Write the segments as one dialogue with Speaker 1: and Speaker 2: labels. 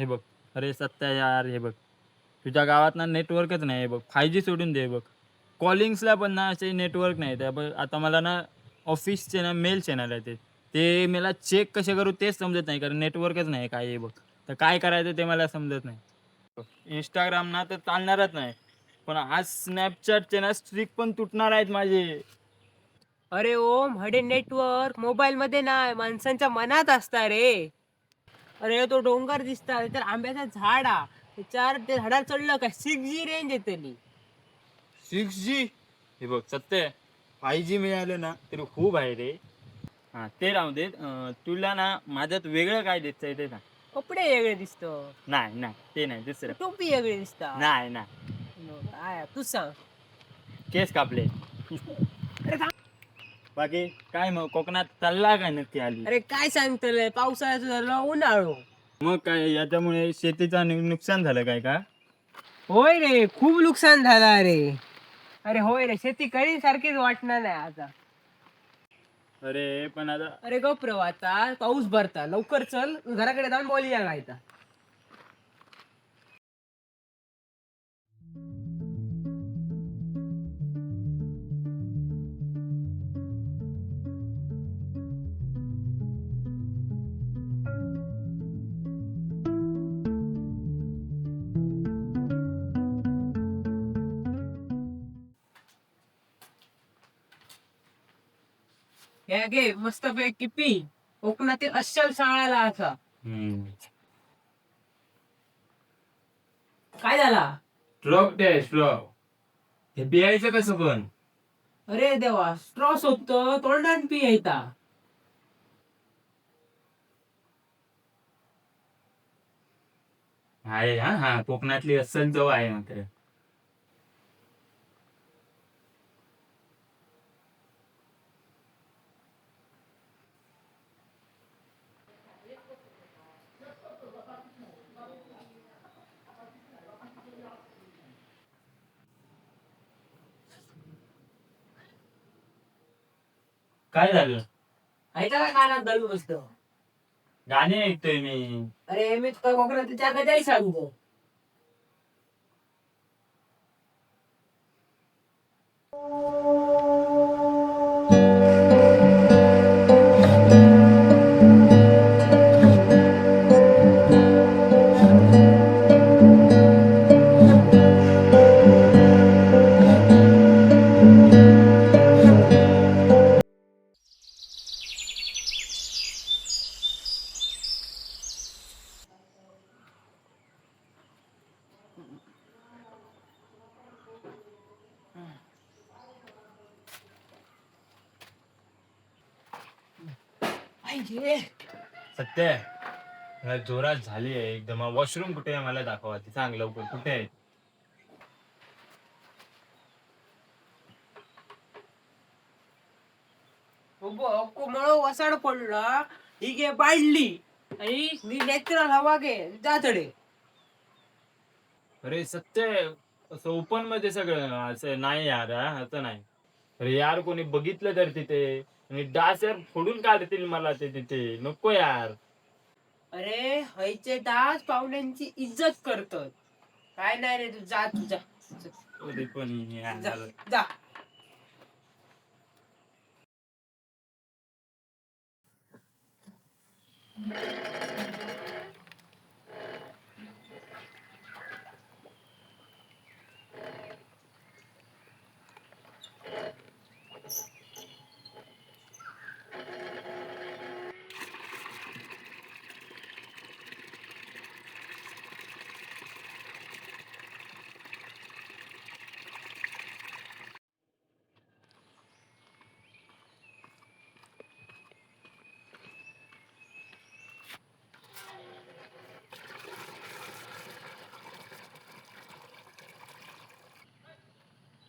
Speaker 1: हे बघ. अरे सत्या यार, हे बघ, तुझ्या गावात ना नेटवर्कच नाही. हे बघ, 5G सोडून दे, हे बघ, कॉलिंग्सला पण ना असे नेटवर्क नाही. त्या बघ, आता मला ना ऑफिसचे ना मेल्स येणार आहेत, ते ते मला चेक कसे करू तेच समजत नाही, कारण नेटवर्कच नाही काय. हे बघ, तर काय करायचं ते मला समजत नाही. इंस्टाग्राम ना तर चालणारच नाही, पण आज स्नॅपचॅटचे ना स्ट्रिक पण तुटणार आहेत माझे.
Speaker 2: अरे ओम, हडे नेटवर्क मोबाईल मध्ये नाही, माणसांच्या मनात असता रे. अरे तो डोंगर दिसता, तर आंब्याचा झाड आ, त्याच्यावर ते झाडावर चढलं काय 6G range येतली.
Speaker 1: 6G? हे बघ सत्य, 5G मिळालं ना तरी खूप आहे रे. हां, ते राहू दे. तुला ना माझ्यात वेगळं काय दिसतंय ते सांग.
Speaker 2: कपडे वेगळे दिसत.
Speaker 1: नाही नाही, ते नाही, दुसरं.
Speaker 2: टोपी वेगळी दिसता.
Speaker 1: नाही नाही.
Speaker 2: काय तू सांग.
Speaker 1: केस कापले.
Speaker 2: अरे थांब.
Speaker 1: बाकी काय मग, कोकणात चालला काय नक्की आली?
Speaker 2: अरे काय सांगतलंय, पावसाळ्याचं झालं उन्हाळो.
Speaker 1: मग काय, याच्यामुळे शेतीचं नुकसान झालं काय का?
Speaker 2: होय रे, खूप नुकसान झालं. अरे अरे होय रे, शेती करीन सारखीच वाटणार नाही आता.
Speaker 1: अरे पण आता
Speaker 2: अरे गप्र, आता पाऊस भरता, लवकर चल घराकडे, जाऊन बोलूया काय आता. हे घे मस्त पैकी पी, कोकणातील अस्सल शाळाला असा. काय झाला?
Speaker 1: स्ट्रॉक ते स्ट्रॉक, हे पियायचं कसं पण?
Speaker 2: अरे देवा, स्ट्रॉ सोबत तोंडान पी येता.
Speaker 1: आहे हा हा, कोकणातली अस्सल चव आहे मात्र. काय झालं?
Speaker 2: ऐका का कानात घालून बसतो?
Speaker 1: गाणे ऐकतोय मी.
Speaker 2: अरे मी तुका कोकणातली जागा तरी सांगतो.
Speaker 1: सत्य आहे. मला जोरात झाली आहे एकदम. वॉशरूम कुठे आहे मला दाखवा ते, सांग लवकर कुठे आहे.
Speaker 2: कोमळो वसाड पडला, ही घे बाडली आणि मी नॅचरल हवा घे जातडे.
Speaker 1: अरे सत्य आहे, असं ओपन मध्ये सगळं असं नाही यार. हा, असं नाही. अरे यार, कोणी बघितलं तर तिथे आणि डास यार फोडून काढतील मला ते तिथे. नको यार.
Speaker 2: अरे हयचे दास पाहुण्यांची इज्जत करतात. काय नाही रे, तू जा, तू जा.
Speaker 1: अरे पण यार.
Speaker 2: जा जा.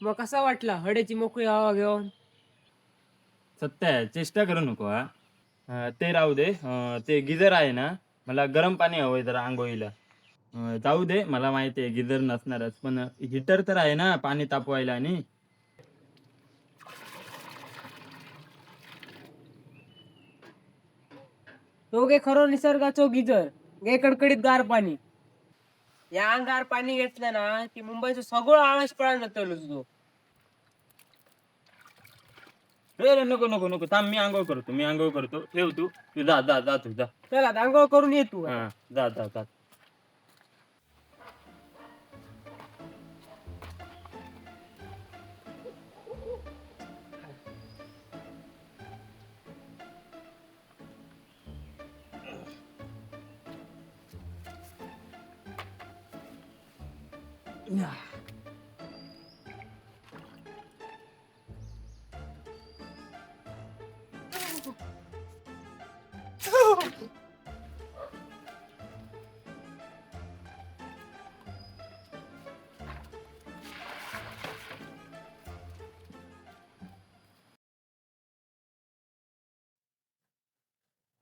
Speaker 2: मग कसा वाटला हडेची मोकळी हवा घेऊन?
Speaker 1: सत्य आहे, चेष्टा करू नको हा. ते राहू दे. ते गिझर आहे ना, मला गरम पाणी हवंय जरा आंघोळीला. जाऊ दे, मला माहिती आहे गिझर नसणारच, पण हिटर तर आहे ना पाणी तापवायला? आणि
Speaker 2: तो गे खरो निसर्गाचो गिजर. घे कडकडीत गार पाणी. या गार पाणी घेतलं ना की मुंबईचं सगळं आळस पळायला जातलं तुझं.
Speaker 1: अरे नको नको नको, थांब, मी आंघोळ करतो, मी आंघोळ करतो. ठेव तू, तू जा जा जा, तू जा.
Speaker 2: चला आंघोळ करून ये तू.
Speaker 1: हा, जा जा जा.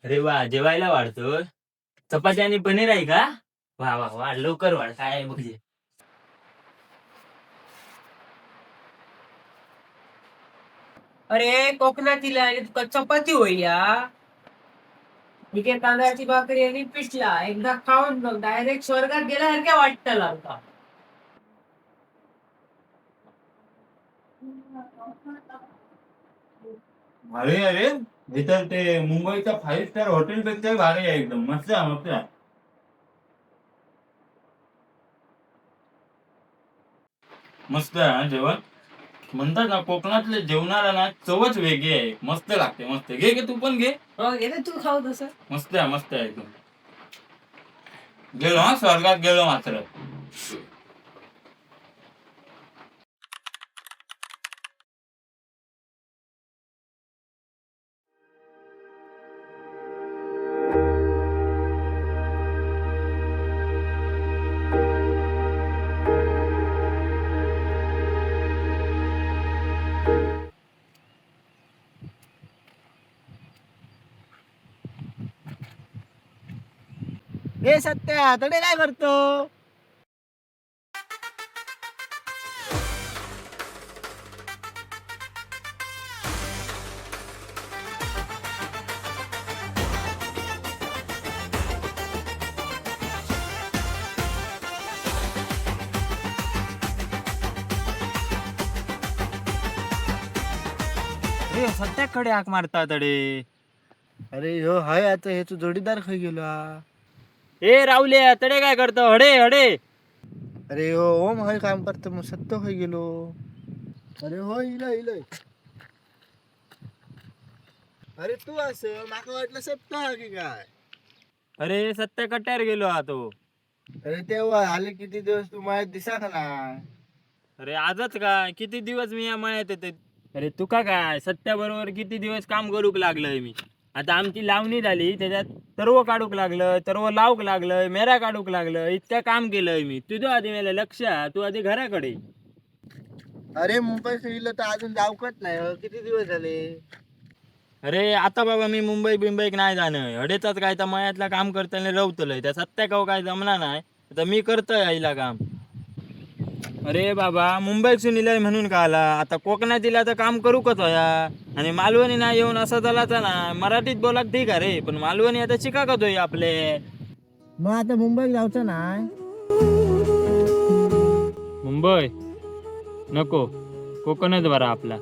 Speaker 1: अरे वा, जेवायला वाढतो. चपाती आणि पनीर आहे का? वा वा वा, लवकर वाढ. काय आहे बघ.
Speaker 2: अरे कोकणातील आणि तुका चपाती होई या. ठीक आहे, तांदळाची भाकरी आणि पिठला एकदा खाऊन बघ, डायरेक्ट स्वर्गात गेल्यासारख्या वाटतं लागता.
Speaker 1: अरे अरे, हे तर ते मुंबईच्या फाईव्ह स्टार हॉटेल पेक्षा भारी आहे एकदम. मस्त आहे, मस्त आहे. मस्त आहे हा जेवण. म्हणतात ना, कोकणातले जेवणाला ना चवच वेगळी आहे. मस्त लागते, मस्त. घे घे, तू पण घे.
Speaker 2: हो, घे ना तू, खाऊ तसं.
Speaker 1: मस्त आहे, मस्त आहे एकदम. गेलो हा स्वर्गात गेलो मात्र.
Speaker 3: हे सत्या, तडे काय करतो?
Speaker 1: अरे सत्याकडे हाक मारतात अडे.
Speaker 3: अरे ह्यो हाय, आता ह्याचा जोडीदार खय गेलो हा?
Speaker 1: ए रावले, तडे काय करतो? हडे हडे.
Speaker 3: अरे हो ओम हय काम करतो, मग सत्य खय गेलो? अरे हो, इलो इलो. अरे तू असं माका वाटलं सत्य हा की काय.
Speaker 1: अरे सत्य कट्ट्यावर गेलो हा तो.
Speaker 3: अरे तेव्हा आले किती दिवस तू माझ्या दिसा का ना?
Speaker 1: अरे आजच काय, किती दिवस मी या मळ्यात येते. अरे तुका काय, सत्या बरोबर किती दिवस काम करूक लागलोय मी. आता आमची लावणी झाली, त्याच्यात तरव काढूक लागलं, तरव लावूक लागलं, मेरा काढूक लागलं, इतकं काम केलंय मी. तुझं आधी मला लक्ष हा, तू आधी घराकडे.
Speaker 3: अरे मुंबई इलो तर अजून जाऊकच नाही हो. किती दिवस झाले?
Speaker 1: अरे आता बाबा मी मुंबई बिंबईक नाही जाणं. हडेचाच काय तर मळ्यातला काम करताना रवतलंय त्या सत्या काव काय जमला नाही, आता मी करतोय आईला काम. अरे बाबा, मुंबईत इलय म्हणून का आला? आता कोकणात इला तर काम करूकच होया. आणि मालवणी नाही येऊन असं झाला ना, मराठीत बोलाक ठीक आहे रे, पण मालवणी आता शिकाकच होई आपले.
Speaker 3: मग आता मुंबईत जाऊचं नाही?
Speaker 1: मुंबई नको, कोकणच बरा आपला.